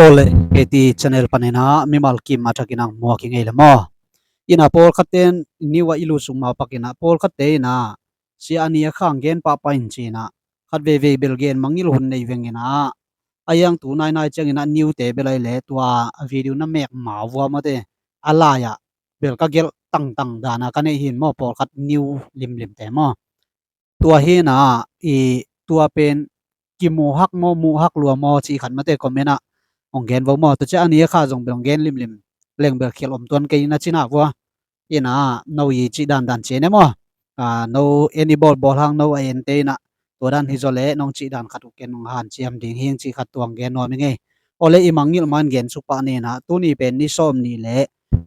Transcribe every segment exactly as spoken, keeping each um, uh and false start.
Awle, K T channel panin ah mimal kim a thakin ang muak hi ngei le maw? Ina pawlkhat ten niu a i lut sung mah pakin ah pawlkhat te ina sia a ni a khang gen pahpah in ci ina khat veivei bel gen mangngilh hun nei veng ina a yang tu nainai ciangin ah niu te bel ai le tua a video na mek mau vua mate a lai ah bel ka gelh tangtang dan a ka neih hi in maw, pawlkhat niu limlim te maw? Tua hi ina i tua pen kimu hak maw, mu hak lua maw ci khat mate comment ah hong gen vo maw? Tua ciang a ni a kha zong bel hong gen limlim leng bel khial om tuan kei na ci na vua. Ina no i cih dandan ci ne maw? A, no en i bawlbawl hang no a ente ina tua dan hi zaw le nong cih dan khat uh ken nong hanciam ding hing cih khat tuang gen nuam i ngei. Awle, i mangngilh man gen suk pah ni ina tuni pen ni sawm nih le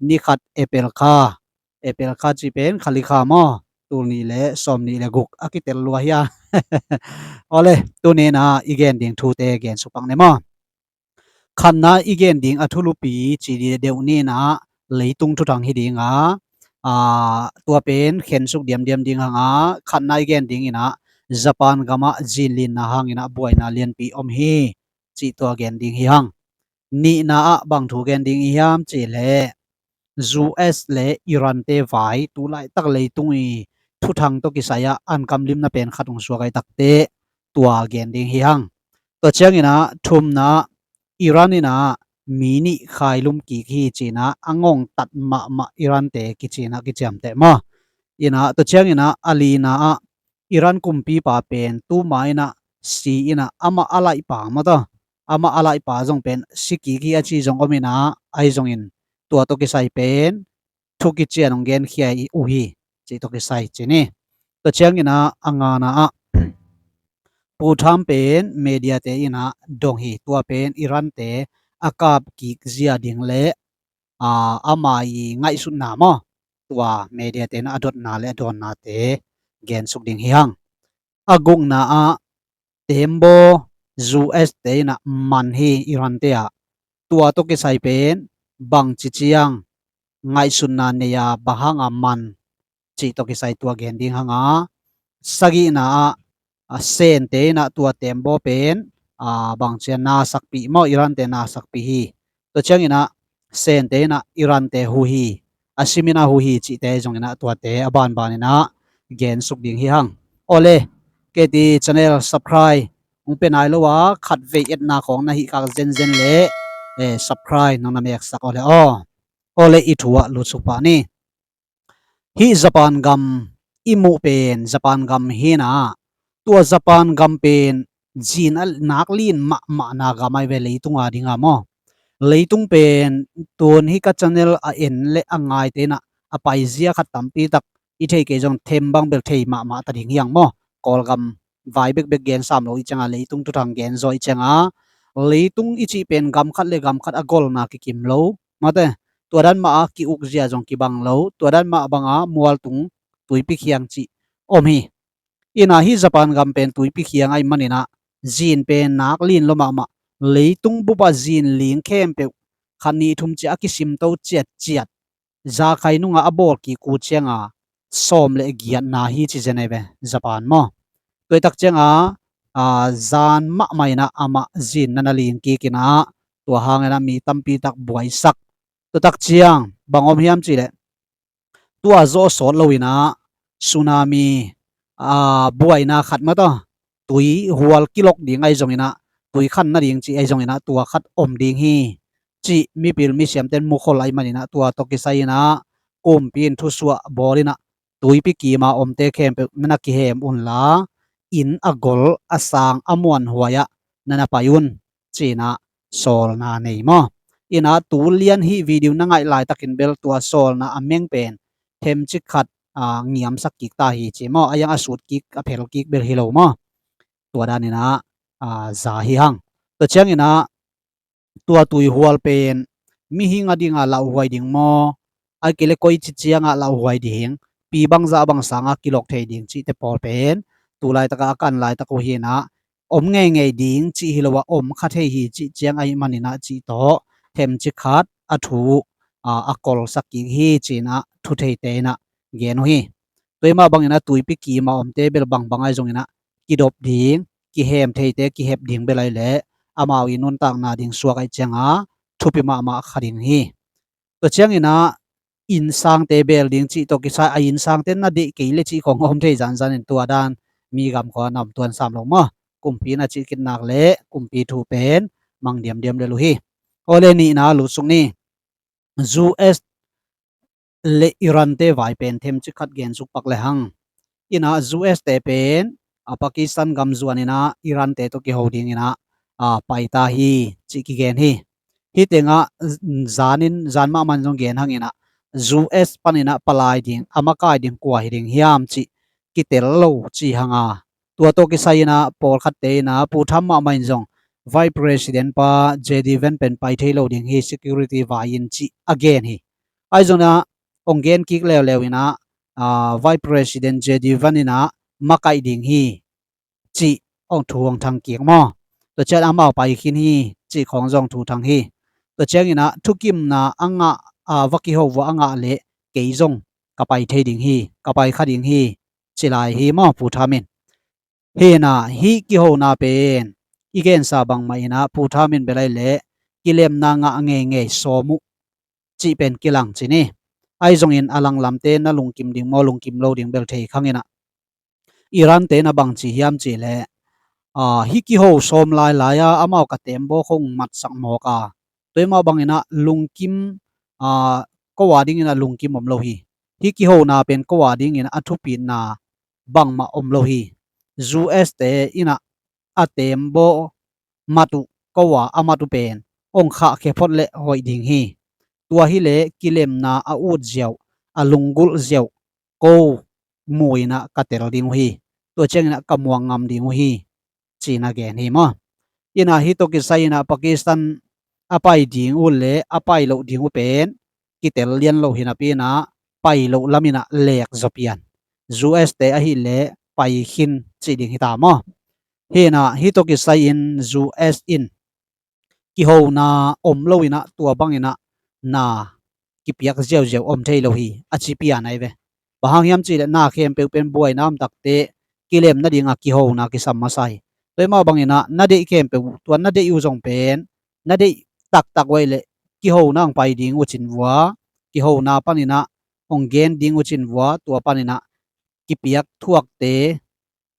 ni khat April kha. April kha cih pen khali kha maw? Tul nih le sawm nih le guk a kitel lua hi a. Awle, tuni ina i gen ding thute gen suk pah ni maw? Khatna i gen ding a thulupi ci deuh ni ina leitung thuthang hi ding a, a, tua pen khensuk diamdiam ding hang a, khatna i gen ding ina Japan gam ah zinlinna hang ina buaina lianpi om hi cih tua gen ding hi hang. Nihna ah bang thu gen ding i hiam cih leh U S le Iran te vai tu laitak leitung i thuthang tawh kisai ah an kam limna pen khat hong suak ai takte tua gen ding hi hang. Tua ciang ina thumna ah Iran ina mi nih khailum kik hi ci ina a ngongtat mahmah Iran te kici ina kiciamteh maw? Ina tua ciang ina a lina ah Iran kumpipa pen tuma ina si ina amah a laihpa maw taw, amah a laihpa zong pen si kik hi a ci zong om ina ahi zongin tua tawh kisai pen thu kician hong genkhia uh hi cih tawh kisai ci ni. Tua ciang ina a ngana ah Pu Trump pen media te ina dong hi, tua pen Iran te a kap kik zia ding le a, ama i ngaihsutna maw? Tua media te ina a dotna le a dawnna te gen suk ding hi hang. A gukna ah tembaw U S te ina man hi Iran te ah. Tua tawh kisai pen bangci ciang ngaihsutna nei a bang hang a man cih tawh kisai tua gen ding hang a. Sagihna ah, a, Sen te ina tua tembaw pen, a, bangci a nasakpih maw, Iran te nasakpih hi. Tua ciang ina Sen te ina Iran te hu hi, a sim ina hu hi cihte zong ina tuate a banban ina gen suk ding hi hang. Awle, K T channel subscribe hong pia nai lo a khat vei etna khawng na hih khak zenzen le, eh, subscribe nong na meksak awle aw. Awle, i thu ah lut suk pah ni. Hih Japan gam i muh pen Japan gam hi ina, tua Japan gam pen zin a nak lin mahmahna gam ai ve leitung a ding a maw? Leitung pen tun hih ka channel a en le a ngaite ina a paizia khat tampi tak i thei kei zong them bang bel thei mahmah ta ding hi hang maw? Kawlgam vai bekbek gen sam lo i ciang a, leitung thuthang gen zaw i ciang a, leitung i cih pen gam khat le gam khat a golna kikim lo mate, tua dan mah a ki-uk zia zong kibang lo, tua dan mah bang a mualtung tuipi khiang cih om hi. Ina hih Japan gam pen tuipi khiang ahih man ina zin pen nak lin lo mahmah, leitung bup ah zin ling khempeuh khat nih thum ci a kisim to ciatciat, zakhai nung a a bawl kik uh ciang a sawm le giatna hi ci zen ai ve Japan maw? Tua i tak ciang a, a, zan mahmah ina amah zin na na ling kik ina tua hang ina mi tampi tak buaisak. Tua tak ciang bang om hiam cih leh tua zawh sawt lo ina tsunami, a, buaina khat mah taw, tui hual kilok ding ahi zong ina, tui khan nading cih ahi zong ina tua khat om ding hi cih mipil misiam ten mukhol ahih man ina tua tawh kisai ina kumpi in thusuah bawl ina tuipi kim a omte khempeuh na na kihem un la, inn a gol a sang a muanhuai ah na na pai un ci ina sawlna nei maw? Ina tu lian hih video na ngaih laitakin bel tua sawlna a meng pen themcik khat, a, ngiamsak kik ta hi ci maw? A yang a sut kik a phel kik bel hi lo maw? Tua dan ina, a, za hi hang. Tua ciang ina tua tuihual pen mihing a dinga lauhuai ding maw? Ahih kei leh koici ciangah lauhuai ding, pi bangzah bang sangah kilok thei ding cihte pawl pen tu laitakah a kan laitak uh hi ina, om ngeingei ding cih hi lo a om kha thei hi cih ciang ahih man ina cih tawh themcik khat a thu, a, a kolsak kik hi ci ina thu theite ina gen uh hi. Tua hi mah bang ina tuipi kim a omte bel bangbang ahi zong ina kidop ding, kihem theite kihep ding bel ai leh amau i nuntakna ding suak ahih cianga thupi mahmah kha ding hi. Tua ciangin ah innsangte beel ding cih tawh kisai a innsangte na deih kei le cih khong om thei zanzan in tua dan mi gam khua na om tuan sam lo maw. Kumpi na cih kit nak le kumpi thu pen mang diamdiam le lu hi. Aw le nihna lutsuk ni. U S le Iran te vai pen themcik khat gen suk pak le hang. Inah U S te pen a Pakistan gam zuan inah Iran te tawh kiho ding inah a paita hi cih kigen hi. Hih tengah zanin zan mahmah in zong gen hang inah U S pan inah palai ding a makai ding kua hi ding hiam cih kitel lo ci hanga. Tua tawh kisai inah pawlkhatte inah Pu Trump mahmah in zong Vice President pa J D Vance pen pai thei lo ding hi security vai in cih a gen hi. Ahi zongin ah hong gen kik leuleu inah Vice President J D Vance inah makaih ding hi cih hong thu hong thang kik maw. Tua ciang amau pai khin hi cih khong zong thu thang hi. Tua ciangin ah thukimna a ngah a va kiho vua a ngah leh kei zong ka pai thei ding hi, ka pai kha ding hi ci lai hi maw Pu Trump in. Hi inah hih kihona pen i gensa bangmah inah Pu Trump in bel ahih leh kilemna ngah ngeingei sawm uh cih pen kilang ci ni. Ahi zongin a langlamte na lungkim ding maw lungkim lo ding bel thei khang inah Iran te na bang ci hiam cih leh hih kiho sawm lailai a amau ka tembaw khong matsak mawk a. Tua hi mah bang inah lungkim ko a ding inah lungkim om lo hi. Hih kihona pen ko a ding inah a thupitna bangmah om lo hi. U S te inah a tembaw mat uh ko a a mat uh pen hong khahkhia phot leh hoih ding hi. Tua hi leh kilemna a ut ziau a lunggulh ziau ko mu inah ka tel ding uh hi. Tua ciang inah ka muang ngam ding uh hi. Ci na gen hi maw. Inah hih tawh kisai inah Pakistan a pai ding uh le a pai loh ding uh pen kitel lian lo hi napi inah pai loh lam inah lek zaw pian. U S te ahih leh pai khin cih ding hi ta maw. Hi inah hih tawh kisai in U S in kihona om lo inah tua bang inah na kipiak ziauziau om thei lo hi a ci pian ahi ve. Bang hang hiam cih leh na khempeuh pen buaina om takte kilem nadinga kihona kisam masa hi. Tua hi mah bang inah na deih khempeuh tua na deih uh zong pen na deih taktak uh ahih leh kihona hong pai ding uh cin vua kihona pan inah hong gen ding uh cin vua tua pan inah kipiak thuakte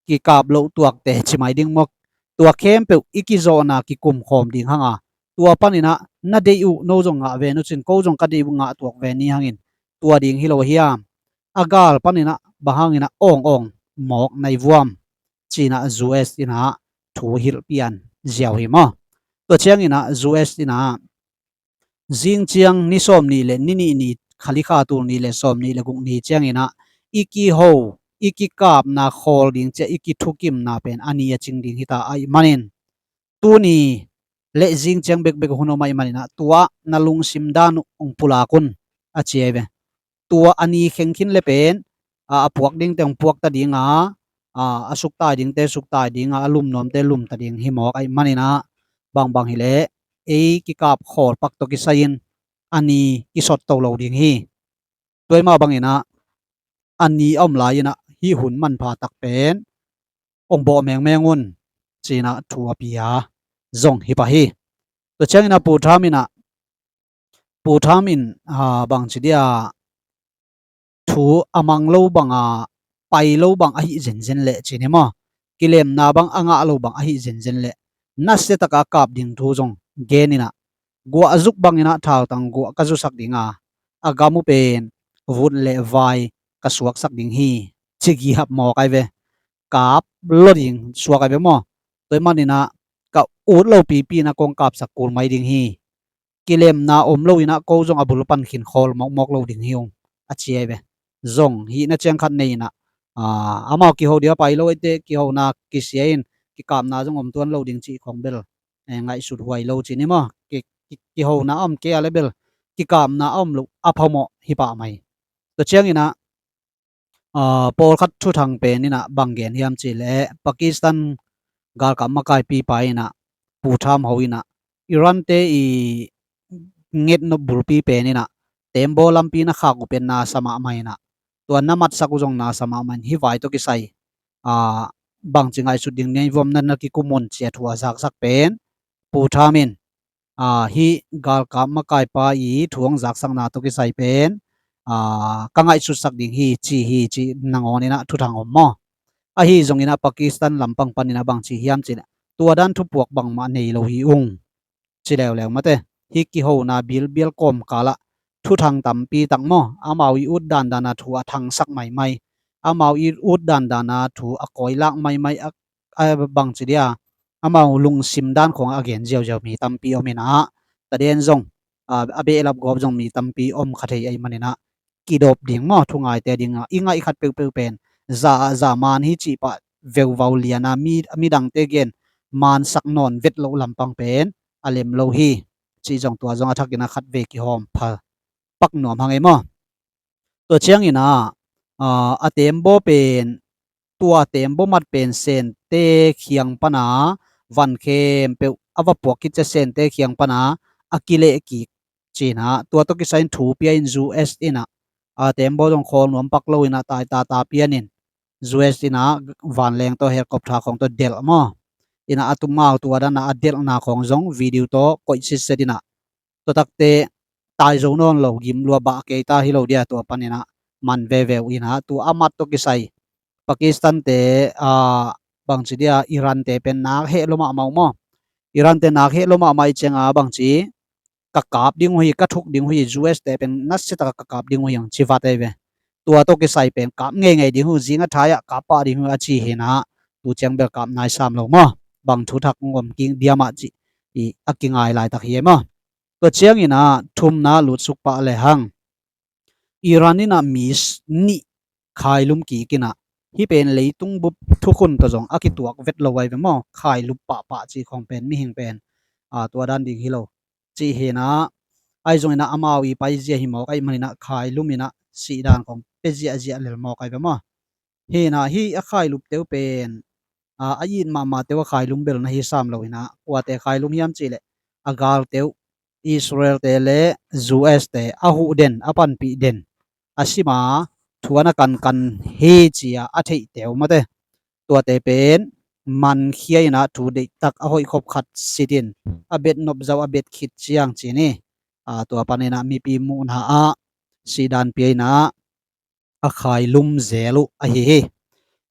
kikap loh tuakte ci mai ding maw. Tua khempeuh i kizawhna kikum khawm ding hanga tua pan inah na deih uh no zong ngah ven uh cin ko zong ka deih uh ngah tuak ven ni hangin tua ding hi lo hiam. A gal pan inah bang hang inah awng awng mawk nai vuam ci inah U S inah thu hilh pian ziau hi maw. Tua ciang inah U S inah zing ciang ni sawm nih le ni nih ni khali kha tul nih le sawm nih le guk ni ciang inah i kiho i kikapna khawl ding ciah i kithukimna pen a ni a cing ding hi ta ahih manin tuni le zing ciang bekbek hun om ahih man inah tua na lungsim dan uh hong pulak un a ci ahi ve. Tua a ni kheng khin le pen a puak dingte hong puak ta dinga a suktai dingte suktai dinga a lum nuamte lum ta ding hi mawk ahih man inah bangbang hi leh ei kikap khawl pak tawh kisai in a ni kisot to lo ding hi. Tua hi mah bang inah a ni a om lai inah hih hun manpha tak pen hong bawh mengmeng un ci inah thu a pia zong hi pah hi. Tua ciang inah Pu Trump inah Pu Trump in bang ci dia thu a mang lo banga pai lo bang ahi zenzen leh ci ni maw. Kilemna bang a ngah lo bang ahi zenzen leh nasia taka kap ding thu zong gen inah guah zuk bang inah thautang guah ka zusak dinga a gam uh pen vut le vai ka suaksak ding hi ci gihap mawk ahi ve. Kap lo ding suak ahi ve maw. Tua hi man inah ka ut lo pipi inah kong kapsak kul mai ding hi. Kilemna om lo inah ko zong a bul pan khin khawl mawkmawk lo ding hi ung a ci ahi ve. Zong hihna ciang khat nei inah amau kiho dia pai lo ahih teh kihona kisia in kikapna zong om tuan lo ding cih khong bel ngaihsut huai lo ci ni maw. Kihona a om kei a le bel kikapna a om lo a phamawh hi pah mai. Tua ciang inah pawlkhat thuthang pen inah bang gen hiam cih leh Pakistan galkap makaipipa inah Pu Trump ho inah Iran te i ngetnop bulpi pen inah tembaw lampi na khak uh pen nasa mahmah inah tua na matsak uh zong nasa mahmah in hih vai tawh kisai bangci ngaihsut ding nei vuam na na kikum un ci a thu a zaksak pen Pu Trump in, aa, hih galkap makaipa i thu hong zaksakna tawh kisai pen, aa, ka ngaihsutsak ding hi ci hi ci nangawn inah thuthang om maw? Ahi zongin ah Pakistan lampang panin ah bang ci hiam cih leh, tua dan thupuak bangmah nei lo hi ung. Ci leuleu mate. Hih kihona bilbial kawmkal ah thuthang tampi tak maw, amau i ut dandan a thu a thangsak maimai, amau i ut dandan a thu a kawilak maimai, a, a bangci dia, amau lungsim dan khawng a gen ziauziau mi tampi om inah, taden zong, a, a behlap gawp zong mi tampi om kha thei ahih manin ah, kidop ding maw, thungaite ding a i ngaih khat peuhpeuh pen za, za man hi cih pah veuvau lian a mi, midangte gen mansak nawn vet loh lampang pen a lem lo hi. Cih zong tua zong a thakin a khatvei kihawm pha pak nuam hang ei maw? Tua ciangin ah, aa, a tembaw pen, tua tembaw mat pen Sente khiang pana van khempeuh a va puak khit ciang Sente khiang pana a kileh kik ci inah, tua tawh kisai in thu pia in U S inah, a tembaw zong khawl nuam pak lo inah taitata pian in U S inah vanleng tawh helicopter khawng tawh delh maw? Inah a tumau tua dan a a delhna khawng zong video tawh koih sitset inah, tua takte tai zo nawn lo, gim lua bah kei ta hi lo dia, tua panin ah man veve uh inah, tua a mat tawh kisai Pakistan te, aa, bangci dia, Iran te pen nak heh lua mahmah uh maw? Iran te nak heh lua mahmah i ciang a bangci, ka kap ding uh hi, ka thuk ding uh hi, U S te pen nasia tak a ka kap ding uh hi hong ci vat ei ve. Tua tawh kisai pen kap ngeingei ding uh, zing a thai ah kap pah ding uh a ci hi inah, tu ciang bel kap nai sam lo maw? Bang thuthak hong om kik diam ah cih i a kingai laitak hi ei maw? Tua ciangin ah thumna lutsuk pah le hang, Iran inah mi s-, nih khailum kik inah, hih pen leitung bup thukhun tawh zong a kituak vet lo ai ve maw? Khailum pahpah cih khawng pen mihing pen, aa, tua dan ding hi lo cih hi inah, ahi zongin ah amau i paizia hi mawk ahih manin ah khailum inah sihdan khawng pia ziahziah lel mawk ai ve maw? Hi inah hih a khailupte uh pen, aa, a it mahmahte uh a khailum bel na hi sam lo inah, kuate khailum hiam cih leh, a galte uh Israel te le U S te a huh den, a panpih den, a sima thuan a kankan hi ci-a a theihte uh mate. Tuate pen mankhia inah thu deihtak a hoih khop khat sit in, a bet nop zau a bet khit ciang ci ni. Aa, tua panin ah mipi muhna ah sihdan pia inah a khailum zel uh ahi hi.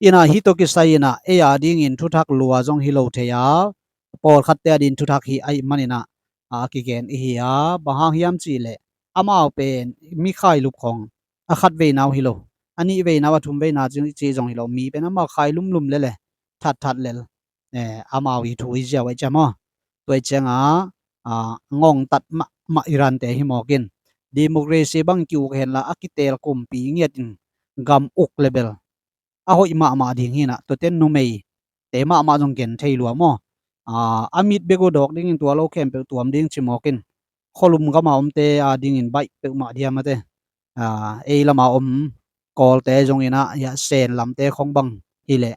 Inah hih tawh kisai inah ei a dingin thuthak lua zong hi lo thei a, pawlkhatte a dingin thuthak hi ahih manin ah, a kigen i hi a, bang hang hiam cih leh, amau pen mi khailup khawng a khat veina uh hi lo, a nih veina uh, a thum veina cih, cih zong hi lo, mi pen amau khailumlum lel e, thatthat lel, eh, amau i thu i ziau ahih ciang maw? Tua ahih ciangin, ah, ngongtat mahmah Iran te hi mawk in, democracy bang ki-uk henla a kiteel kumpi ngiat in gam uk le bel a hoih mahmah ding hi inah, tuate numeite mahmah zong gen thei lua maw? Ah, a mit bek uh dawk dingin tua lo khempeuh tuam ding ci mawk in, khualum gam a omte a dingin baih peuhmah diam mate. Ah, ei lam a om Kawlte zong inah, ya, Sen lamte khawng bang hi leh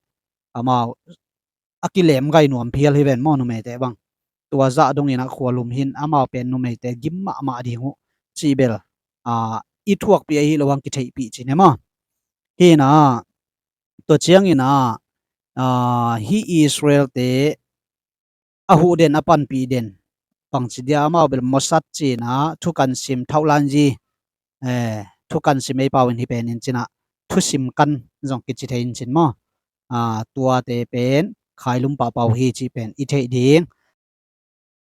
amau a kilem gai nuam phial hi ven maw, numeite bang. Tua zah dong inah khualum hi in, amau pen numeite gim mahmah ding uh cih bel, ah, i thuakpih ahi lo hang kitheihpih ci ni maw? Hi inah, tua ciangin ah, ah, hih Israel te a huh den, a panpih den, bangci dia, amau bel Mossad ci inah, thukan sim thauhlanzi, eh, thukan sim ei pau in hi pen in ci inah, thusim kan zong kici thei in cin maw? Ah, tuate pen khailum pahpah uh hi cih pen i theih ding.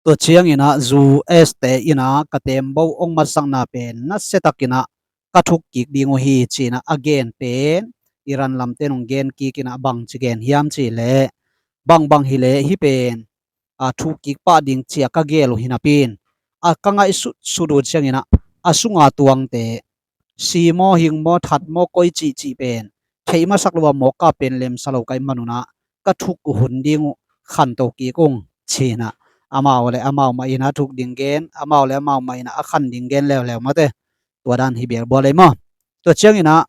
Tua ciangin ah U S te inah ka tembaw hong matsakna pen nasia tak inah ka thuk kik ding uh hi ci inah a gen pen, Iran lamte in hong gen kik inah bangci gen hiam cih leh, bangbang hi leh hih pen, a, thuk kik pah ding ci-a ka gel uh hi napi in, a, ka ngaihsutsut uh ciangin ah, a sunga tuangte si maw, hing maw, that maw, koi cihcih pen theih masak lo a, mawk ka pen lemsa lo ka hih man un ah, ka thuk uh hun ding uh khanto kik ung ci inah, amau le amau mah inah thuk ding gen, amau le amau mah inah a khan ding gen leuleu mate. Tua dan hi belbual ei maw? Tua ciangin ah,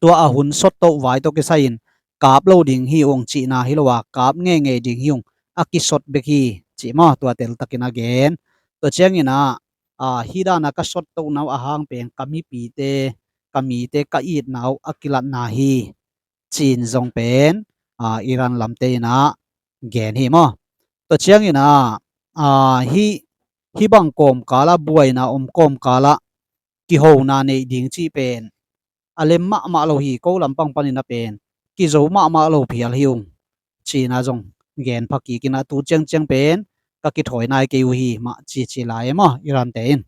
tua a hun sottoh vai tawh kisai in kap lo ding hi ung cihna hi lo a, kap ngeingei ding hi ung, a kisot bek hi cih maw? Tua teltakin a gen. Tua ciangin ah, a, hih dan a ka sottohna uh a hang pen ka mipite, ka mite ka itna uh a kilatna hi ci-in zong pen, a, Iran lamte inah gen hi maw? Tua ciangin ah, aa, hih, hih bang kawmkalah, buaina om kawmkalah kihona neih ding cih pen a lem mahmah lo hi. Ko lampang panin a pen kizo mahmah lo phial hi ung, ci-in ah zong gen pha kik in ah, tu ciangciang pen ka kithawi nai kei uh hi mah, cici lai e maw, Iran te in.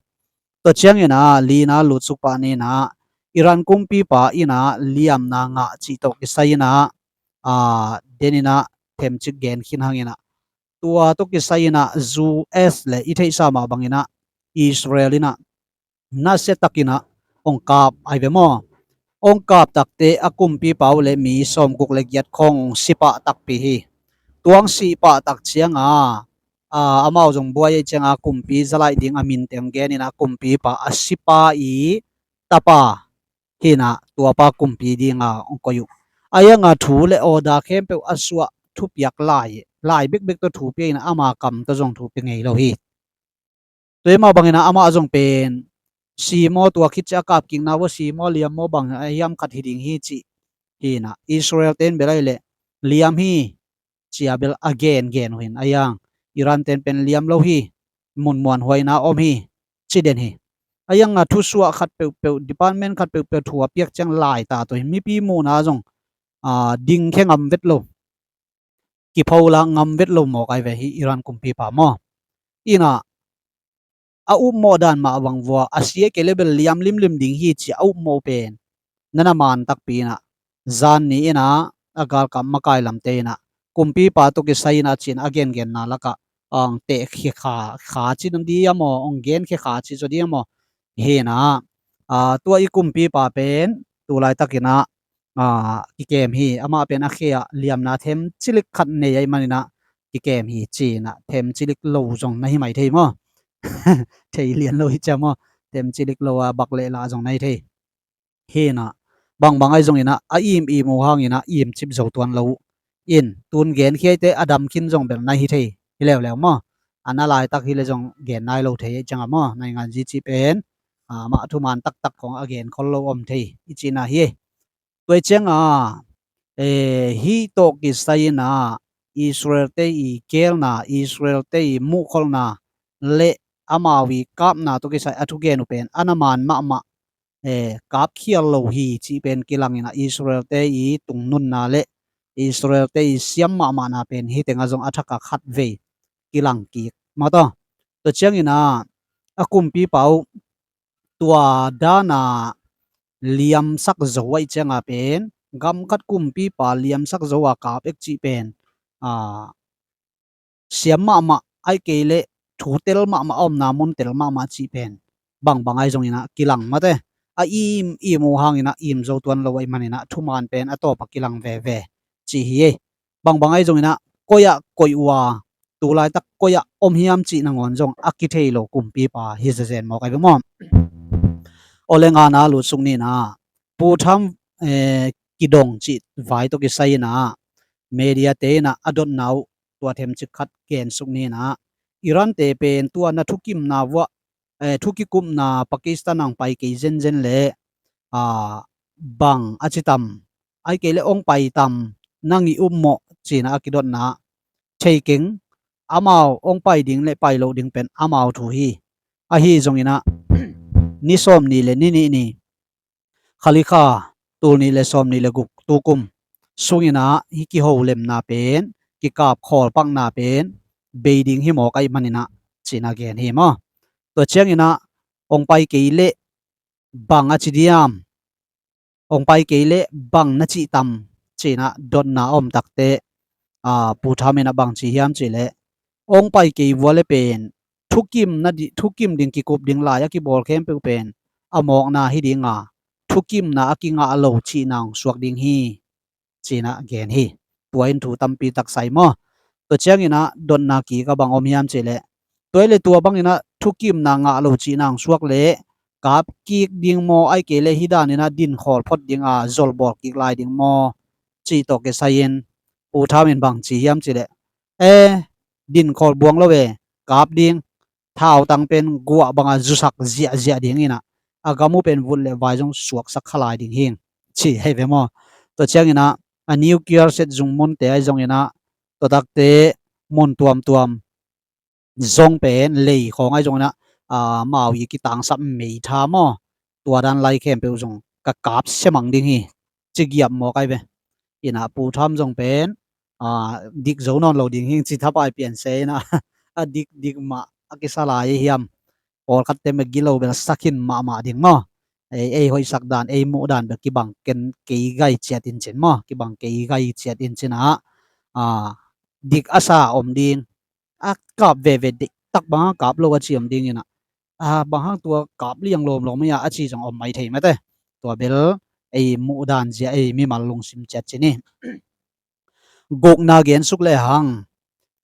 Tua ciangin ah lina lutsuk pah ni in ah, Iran kumpipa in ah liamna ngah cih tawh kisai in ah, aa, den in ah themcik gen khin hang in ah, tua tawh kisai in ah U S le i theihsa mah bangin ah Israel in ah nasia takin ah hong kap ai ve maw. Hong kap takte a kumpipa uh le mi sawmguk le giat khawng hong si pah takpi hi. Tua hong si pah tak ciang a, aa, amau zong buai ei ciang a kumpi za laih ding a min teng gen in ah kumpipa a sipa i tapa hi in ah, tuapa kumpi ding a hong koih uh. Ahi hang a thu le order khempeuh a suah thupiak lai, lai bekbek tawh thu pia in ah ama kam tawh zong thu pia ngei lo hi. Tua hi mah bangin ah amah zong pen si maw, tua khit ciang a kap kikna uh a si maw, liam maw, bang a hiam khat hi ding hi cih hi in ah, Israel te in bel ahih leh liam hi ci a bel a gengen uh hi in, ahi hang Iran te in pen liam lo hi, mun muanhuaina om hi ci den hi. Ahi hang a thusuah khat peuhpeuh, department khat peuhpeuh thu a piak ciang lai ta tawh hi, mipi muhna zong, aa, dingkhia ngam vet lo, kiphola ngam vet lo mawk ai ve hih Iran kumpipa maw. In ah a upmawh dan mah bang vua a si a, kei le bel liam limlim ding hi ci a upmawh pen na na man takpi in ah, zan ni in ah a galkap makai lamte in ah kumpipa tawh kisai in ah ci in a gengenna lakah hong tehkhia kha, kha ci ding a maw, hong genkhia kha ci zaw ding a maw, hi in ah, aa, tua i kumpipa pen tu laitakin ah, aa, kikem hi. Amah pen a khe ah liamna themcilik khat nei ahih manin ah kikem hi ci in ah, themcilik lo zong na hi mai thei maw. Thei lian lo hi ciang maw, themcilik lo a bak leh lah zong na hi thei. Hi in ah, bangbang ahi zongin ah a im im uh hangin ah imcip zo tuan lo uh in, tun genkhiate a dam khin zong bel na hi thei hi leuleu maw. A na laitak hi le zong gen nai lo thei ciang a maw, naingan zi cih pen, aa, mah thuman taktak khawng a genkhol lo om thei i cihna hi. Tua hi ciang a, ee, hih tawh kisai in ah Israel te i kelna, Israel te i muhkholhna le amau i kapna tawh kisai a thugen uh pen a na man mahmah, ee, kapkhial lo hi cih pen kilang in ah, Israel te i tungnunna le Israel te i siam mahmahna pen hih teng ah zong a thak a khatvei kilang kik mah tawh. Tua ciangin ah a kumpipa uh tua dan a liamsak zo ahih ciang a pen, gam khat kumpipa liamsak zo a kap ek cih pen, aa, siam mahmah ahih kei leh thu tel mahmah a omna mun tel mahmah cih pen bangbang ahi zongin ah kilang mate. A im im uh hangin ah im zo tuan lo ahih manin ah thuman pen a tawp a kilang veve cih hi ei. Bangbang ahi zongin ah koi ah koih uh a, tu laitak koi ah om hiam cih nangawn zong a kithei lo kumpipa hi zezen mawk ai ve maw. Aw le, ngana lutsuk ni in ah, Pu Trump, ee, kidong cih vai tawh kisai in ah media te in ah a dotna uh tua themcik khat gensuk ni in ah, Iran te pen tua na thukimna vuah, ee, thukikupna Pakistan ah hong pai kei zenzen leh, aa, bang a ci tam, ahih kei leh hong pai tam, nang i upmawh ci in ah a kidotna thei keng, amau hong pai ding le pai loh ding pen amau thu hi. Ahi zongin ah ni sawmnih le ni nih ni, khalikha tul nih le sawmnih le guk tukum sungin ah hih kiholemna pen, kikap khawlpakna pen bei ding hi mawk ahih manin ah ci in ah gen hi maw. Tua ciangin ah hong pai kei leh bang a ci diam, hong pai kei leh bang na cih tam ci in ah dotna a om takte, aa, Pu Trump in ah bang ci hiam cih leh, hong pai kei vua le pen thukim na di, thukim ding, kikup ding lai a kibawl khempeuh pen a mawkna hi ding a, thukimna a kingah lo cihna hong suak ding hi ci in ah gen hi. Tua in thu tampi tak sai maw. Tua ciangin ah dotna kik a bang om hiam cih leh, tua hi leh tua bangin ah thukimna ngah lo cihna hong suak leh kap kik ding maw, ahih kei leh hih danin ah dinkhawl phot ding a zolbawl kik lai ding maw cih tawh kisai in Pu Trump in bang ci hiam cih leh, ee, dinkhawl buang lo e, kap ding, thautang pen guah bang a zusak ziahziah ding in ah, a gam uh pen vut le vai zong suaksak kha lai ding hi, ci hi ve maw. Tua ciangin ah a nuclear set zung munte ahi zongin ah, tua takte mun tuamtuam zong pen lei khawng ahi zong inah, ah, amau i kitangsap meitha maw, tua dan lai khempeuh zong ka kap semang ding hi, ci giap mawk ai ve. Inah Pu Tham zong pen, ah, dik zo nawn lo ding hi ci thapai pian se inah, a dik dik mah a kisa lai hiam. Pawlkhatte mah gilo bel sakhin mahmah ding maw. Ei, ei hoihsak dan, ei muh dan bel kibang ken kei gai ciat in cin maw, kibang kei gai ciat in cin ah, ah, dik a sa om ding. A kap veve deihtak bang a kap lo a ci om ding inah, ah, bang hang tua kap liang lawmlawm ia a ci zong om mai thei mate. Tua bel ei muh dan zia, ei mimal lungsim ciat cin hi. Gukna gen suk le hang,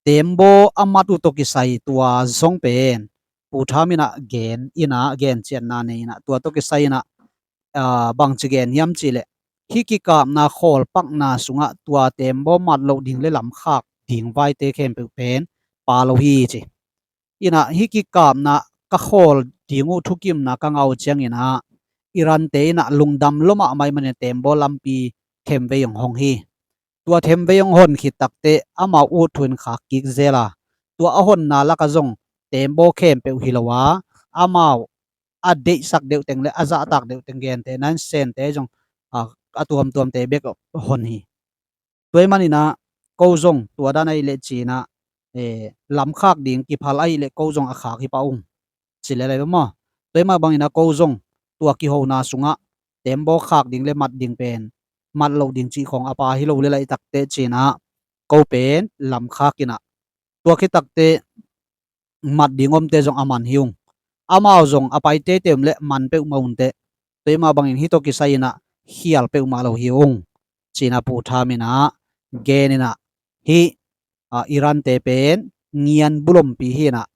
tembaw a mat uh tawh kisai tua zong pen Pu Tham inah gen inah, gen ciatna nei inah, tua tawh kisai inah, ah, bangci gen hiam cihleh, hih kikapna khawl pakna sungah tua tembaw mat loh ding le lamkhak ding vaite khempeuh pen pha lo hi ci. Inah hih kikapna ka khawl ding uh thukimna ka ngah uh ciang inah, Iran te inah lungdam lua mahmah ih manin tembaw lampi themvei hong hong hi. Tua themvei hong hon khit takteh amau ut thu in khak kik zel a, tua a honna lakah zong tembaw khempeuh hi lo a, amau a deihsak deuh teng le a zahtak deuh teng gente, nan sente zong, a, a tuamtuamte bek hon hi. Tua ih maninah ko zong tua dan ahih leh cinah, eh, lamkhak ding kiphal ahih leh ko zong a khak hi pah ung. Ci le lai maw. Tua ih mah banginah ko zong tua kihona sungah tembaw khak ding le mat ding pen, mat loh ding cih khawng a pha hi lo le laitakteh cinah, ko pen lamkhak inah, tua khit takteh mat ding omte zong a man hi ung. Amau zong a pai teitei om le man peuhmah unteh. Tua ih mah bangin hih tawh kisai inah khial peuhmah lo hi ung. Cinah Pu Tham inah gen inah, hih, ah, Iran te pen ngian bulompi hi inah,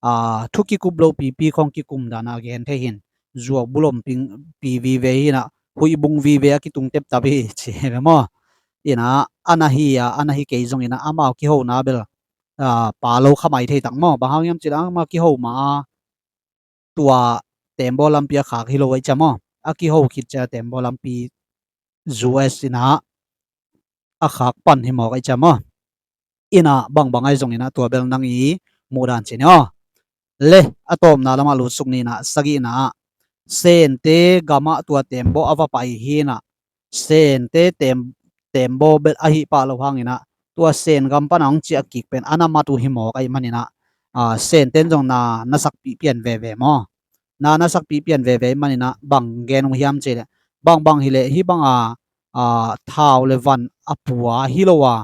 ah, thu kikup lopipi khawng kikum danah a gen thei hin. Zuau bulompi vive hi inah, huih bung vive a kitung teptap hi ci hi ve maw. Inah a na hi a, a na hi kei zong inah amau kihona bel, ah, pha lo kha mai thei tak maw. Bang hang hiam cihleh amau kiho ma a, tua tembaw lampi a khak hi lo ahi cia maw. A kiho khit cia tembaw lampi U S inah a khak pan hi mawk ahi cia maw. Inah bangbang ahi zong inah tua bel nang i muh dan ci ni aw. Le a tawpna lamah lutsuk ni inah, sagihna ah, sente gamah tua tembaw a va pai hi inah, sente tem, tembaw bel ahi pah lo hang inah, tua sen gam pana hong ciah kik pen a na mat uh hi mawk ahi maninah, ah, senten zong na, na sakpih pian veve maw. Na, na sakpih pian veve ahi maninah bang gen uh hiam cihleh, bangbang hileh hih banga, ah, thau le van a pua hi lo a,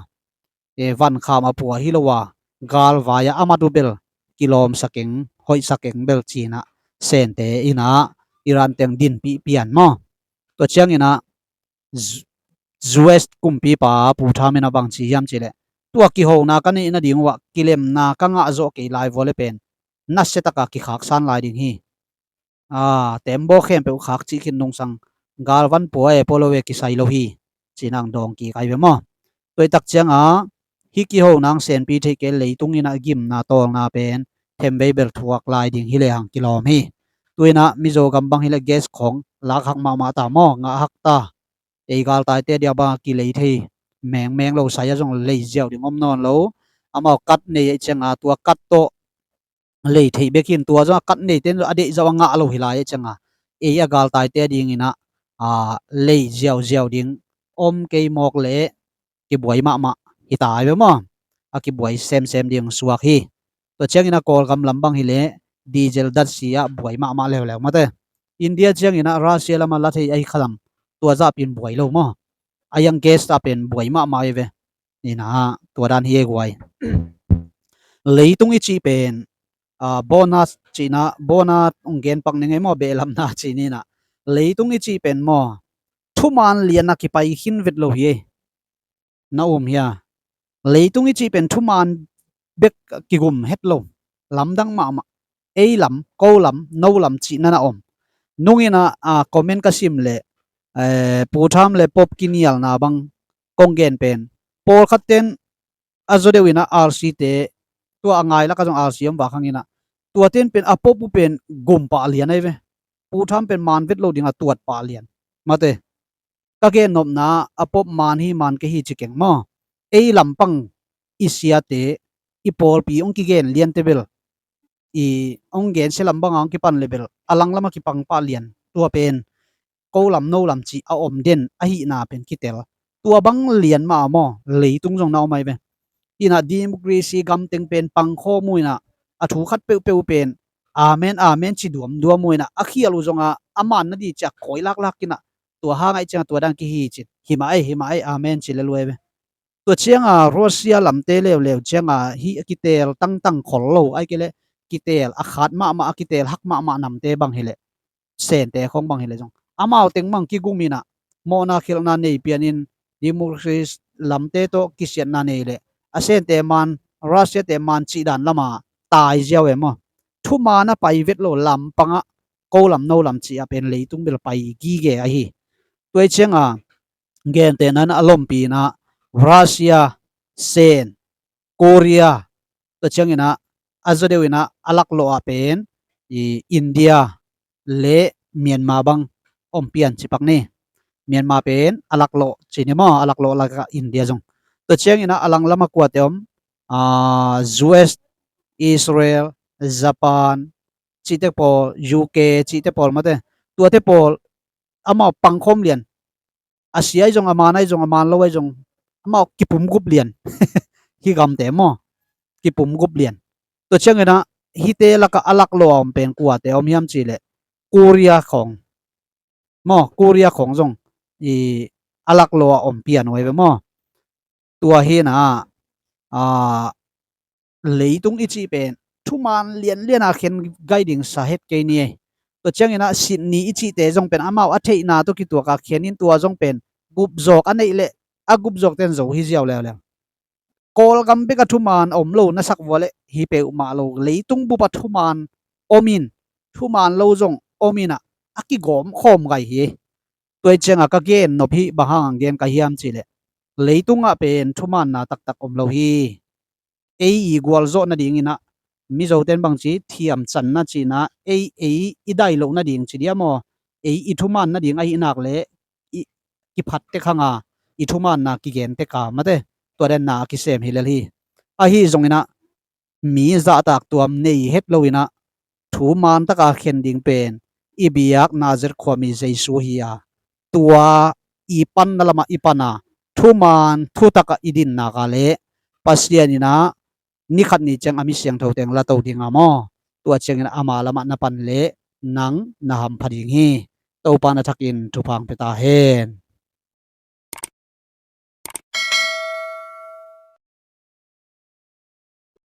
e, vankham a pua hi lo a, galvai a a mat uh bel kilawmsa keng, hoihsa keng bel cinah, sente inah Iran teng dinpih pian maw. Tua cianginah U S kumpipa Pu Tham inah bang ci hiam cihleh, tua kihona ka neih nading uh ah kilemna ka ngah zawh kei lai vua le pen nasia taka kikhaksan lai ding hi. Aa, tembaw khempeuh khak cih khin nungsang galvan pua e, pua lo e, kisai lo hi. Cinah ang dawng kik ai ve maw. Tua ih tak cianga hih kihona ang senpi theih kei leitung inah gimna tawlna pen themvei bel thuak lai ding hi lehang kilawm hi. Tu inah Mizo gam bang hileh gas khawng lak hak mahmah ta maw, ngah hak ta. Ei galtaite dia bang a kilei thei mengmeng lo, sai a zong lei ziau ding om nawn lo. Amau kat nei ahi cianga tua kat tawh lei theih bek hin, tua zong a kat neite in a deih zauh a ngah lo hi lai ahi cianga, ei a galtaite a dinginah, aa, lei ziauziau ding om kei mawk leh kibuai mahmah hi ta ai ve maw. A kibuai semsem ding suak hi. Tua cianginah Kawlgam lam bang hileh diesel datsi ah buai mahmah leuleu mate. India cianginah Russia lamah la thei ahi khalam, tua zahpin buai lo maw. A yang gas ah pen buai mahmah hi ve. Inah tua dan hi e guai. Leitung i cih pen, aa, bonus cihna, bonus hong genpak ning ei maw, behlamna cih ninah. Leitung i cih pen maw, thuman lian a kipai khin vet lo hi ei. Na um hia? Leitung i cih pen thuman bek kigum het lo. Lamdang mahmah. Ei lam, ko lam, no lam cihna na om. Nunginah, aa, comment ka sim leh, eh, Pu Tham le Pop kinialna bang kong gen pen, pawlkhatten a zaw deuh inah R C te, tua a ngai lakah zong R C om vak hanginah, tuaten pen a Pop uh pen gum pah lian ai ve. Pu Tham pen man vet lo dingah tuat pah lian. Mate, ka gennopna a Pop man hi man kei hi ci keng maw. Ei lampang i siate, i pawlpi hong kigen liante bel i hong gensia lam banga hong kipan le bel a lang lama kipang pah lian, tua pen ko lam no lam cih a om den ahihna pen kitel. Tua bang lian mah a maw, leitung zong na om ahi ve. Inah democracy gamteng pen pangkhawm uh inah a thu khat peuhpeuh pen amen amen ci duamduam uh inah a khial uh zongah a man nading ciah kawi laklak inah tua hang aih ciangah tua dan kihi cin, himah ei himah ei amen ci le luai ve. Tua ciangah Russia lamte leuleu ciangah hih a kitel tangtang khol lo aih kei leh kitel a khat mahmah a kitel hak mahmah namte bang hileh, Sente khong bang hileh zong amau teng mang kigum inah mawhna khialhna nei pianin democracy lamte tawh kisiatna nei leh a Sente man, Russia te man cih dan lama tai ziau e maw. Thuman a pai vet lo lampangah ko lam no lam cih a pen leitung bel pai gige ahi. Tua ih ciangah gentehna inah a lompi inah Russia, Sen, Korea, tua cianginah a zaw deuh inah a laklawh ah pen i India le Myanmar bang om pian cipak ni. Myanmar pen a laklawh ci ni maw, a laklawh lakah India zong. Tua cianginah a lang lama kuate om, ah, U S, Israel, Japan, cihte pawl, U K cihte pawl mate, tuate pawl amau pangkhawm lian. A sia ahi zong, a man ahi zong, a man lo ahi zong, amau kipumgup lian. Hih gamte maw, kipumgup lian. Tua cianginah hihte lakah a laklawh a om pen kuate om hiam cihleh Korea khong maw, Korea khong zong i a laklawh a om pian uh ahi ve maw. Tua hi inah, ah, leitung i cih pen thuman lianlian a khen gai ding sa het kei ni ei. Tua cianginah Sydney i cihte zong pen amau a theihna tawh kituak a khen in tua zong pen gupzawk a neih leh a gupzawkte in zo hi ziau leuleu. Kawlgam bek a thuman a om lo na sak vua leh hi peuhmah lo, leitung bup a thuman om in thuman lo zong om inah a kigawm khawm gai hi. Tua ih ciangah ka gen nop hih bang hang gen ka hiam cihleh, leitungah pen thumanna taktak om lo hi. Ei i gualzawh nadinginah Mizote in bangci thiam canna cihna, ei ei i dai loh nading ci dia maw, ei i thuman nading ahih nak leh i kiphat tek hanga i thumanna kigen tek a mate, tua denna a kisem hi lel hi. Ahi zonginah mi zahtak tuam nei het loinah thuman taka khen ding pen i biak Nazareth khuami Jesu hi a, tua i panna lamah i pan a, thuman thutakah i dinnak a leh Pasian inah ni khat ni ciang a mi siangtho teng la to ding a maw, tua ciangin ama lamah na pan leh nang na hampha ding hi. Topa na thakin thupha hong pia ta hen.